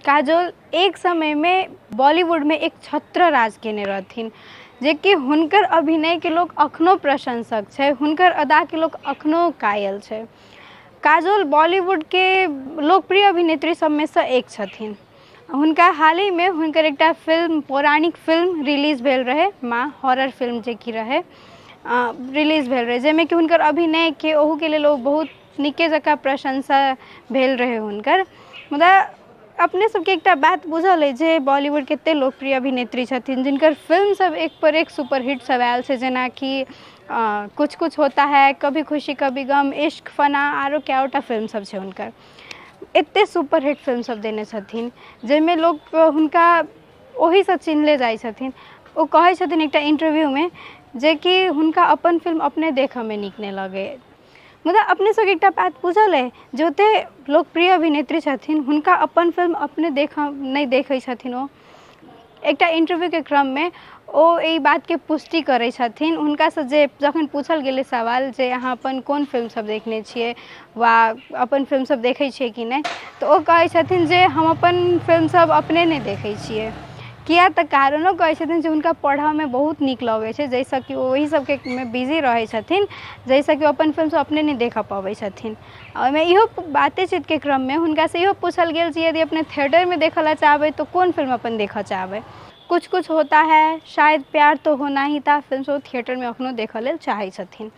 काजोल एक समयमे बॉलीवुडमे एक छत्र राज कयने रहथिन, जेकि हुनकर अभिनयके लोक एखनो प्रशंसक छै, हुनकर अदाके लोक एखनो कायल छै। काजोल बॉलीवुडके लोकप्रिय अभिनेत्री सभमे सँ एक छथिन। हुनका हालहिमे हुनकर एकटा फिल्म, पौराणिक फिल्म रिलीज भेल रहै माँ, हॉरर फिल्म जेकि रहै, रिलीज भेल रहै, जाहिमे कि हुनकर अभिनयके ओहूके लेल ओ बहुत नीके जकाँ प्रशंसा भेल रहै हुनकर। मुदा अपने सबके एकटा बात बुझल अछि जे बॉलीवुडके कतेक लोकप्रिय अभिनेत्री छथिन, जिनकर फिल्म सब एक पर एक सुपरहिट सब आयल छै, जेनाकि कुछ कुछ होता है, कभी खुशी कभी गम, इश्क फना, आरो कएओटा फिल्म सब छै हुनकर। एते सुपरहिट फिल्म सब देने छथिन, जाहिमे लोक हुनका ओहीसँ चिन्हले जाइ छथिन। ओ कहै छथिन एकटा इन्टरव्यूमे जेकि हुनका अपन फिल्म अपने देखऽमे नीक नहि लगैए। मुदा अपने सबके एकटा बात बुझल अइ जे ओतेक लोकप्रिय अभिनेत्री छथिन, हुनका अपन फिल्म अपने देखऽ नहि देखै छथिन। ओ एकटा इन्टरव्यूके क्रममे ओ एहि बातके पुष्टि करै छथिन। हुनकासँ जे जखन पूछल गेलै सवाल जे अहाँ अपन कोन फिल्मसभ देखने छियै वा अपन फिल्मसभ देखै छियै कि नहि, तऽ ओ कहै छथिन जे हम अपन फिल्मसभ अपने नहि देखै छियै। किया तऽ कारणो कहै छथिन जे हुनका पढ़ऽमे बहुत नीक लगै छै, जाहिसँ कि ओ ओहि सबके मे बिजी रहै छथिन, जाहिसँ कि ओ अपन फिल्म सब अपने नहि देखऽ पबै छथिन। ओहिमे इहो बाते चीतके क्रममे हुनकासँ इहो पूछल गेल जे यदि अपने थिएटरमे देखऽ लए चाहबै तऽ कोन फिल्म अपन देखऽ चाहबै? कुछ कुछ होता है, शायद प्यार तो होना ही था फिल्म सब ओ थिएटरमे एखनो देखऽ लेल चाहै छथिन।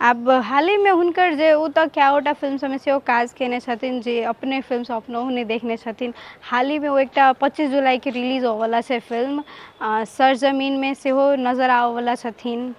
आब हालहिमे हुनकर जे ओ तऽ कएओटा फिल्म सभमे सेहो काज कयने छथिन, जे अपने फिल्मसभ अपनहु नहि देखने छथिन। हालहिमे ओ एकटा 25 जुलाइके रिलीज होबयवला छै फिल्म सरजमीनमे सेहो नजर आबयवला छथिन।